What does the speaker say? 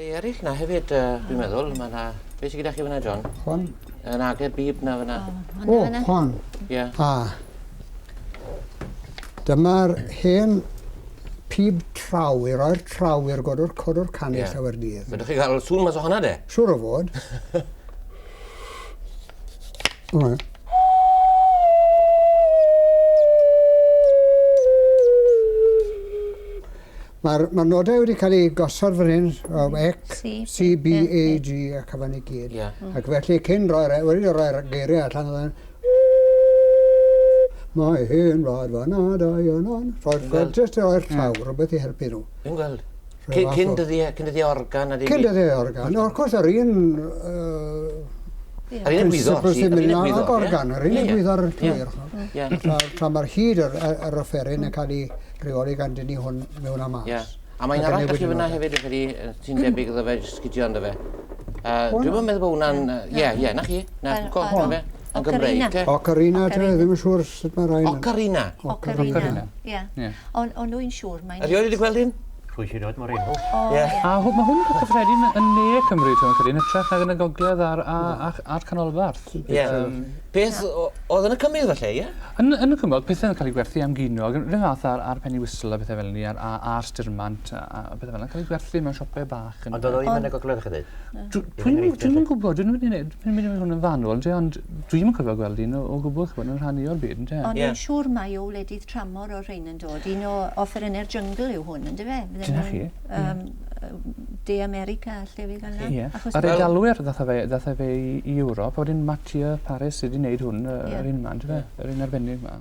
Rhai eraill na hefyd, dwi'n meddwl. Mae 'na... Be sydd gyda chi fyna, John? Hon. Yn agor bib na fyna. O, hon. Ie. A. Dyma'r hen pib traw, i roi'r traw i'r godwr codwr canu Ie. llawer dydd. Fedrwch chi gael sŵn mas o honna de? Siŵr o fod. O, Mae'r ma nodau wedi cael eu gosod fan hyn, o C, C, C, B, A, G a cyfan i gyd. Yeah. Ac felly cyn roi'r, wedi roi'r geiriau allan oedd yn Mae hen wlad fan adau yn on. Rhoi'r, jyst i roi'r traw, rhywbeth i helpu nhw. Fi'n gweld. Rhyw Cyn, fath cyn o- dyddiau, cyn dyddiau organ a dim Cyn byd. dyddiau organ. Wrth gwrs, yr un Yr un egwyddor, principle si, sy'n yr un mynd egwyddor, ag organ, yr un Ie, ie. egwyddor Ie. llwyr. Ie. Tra, tra mae'r hyd yr, yr, yr offeryn yn cael ei reoli gan dynnu hwn mewn a mas. Ie. A mae'n Ac yn arall newid chi y fyna nodau. hefyd, dwi'n credu, sy'n debyg iddo fe, jyst gydio ynddo fe. Dwi'n meddwl bod hwnna'n... Ie, ie, na chi. Na, Fel- go, hwn. fe. Yn Gymreig, te. Ocarina, te, ddim yn siŵr sut mae rhain. Ocarina. Ocarina. Ie. Ie. O'n o'n nhw'n siŵr mae'n... Erioed wedi gweld un? Rwy si erioed mor enw. O, Ie. ie. A mae hwn yn cyffredin yn ne Cymru, ti'n credu, yn hytrach nag yn y gogledd a'r, a'r, a'r canolbarth. Ie. Beth oedd yn y cymoedd falle, ie? Yn y cymoedd, pethau'n cael eu gwerthu am ginog, rhywun fath ar, ar penny whistle a pethau fel ni, a'r styrmant a pethau fel yna, cael eu gwerthu mewn siopau bach. Ond oedd o ddim yn y gogledd, chi'n dweud? Dwi'n yn gwybod, dwi'n mynd i wneud, dwi'n mynd i hwn yn fanwl, ynte, ond dwi'n yn cofio gweld un o gwbl, ch'mod, yn rhan i o'r byd, ynte. Ond Ie. dwi'n siŵr mai o wledydd tramor o'r rhain yn dod. Un o offerynnau'r jyngl yw hwn, yndyfe? Fydden Dyna nhw'n, chi, yym, De America a llefydd fel 'na. Ie. Achos Yr Eidalwyr ddath â fe, ddath â fe i, i Ewrop, a wedyn Mathieu Paris sydd wedi wneud hwn, Ie. yr un 'ma, yndyfe? Yr un arbennig 'ma.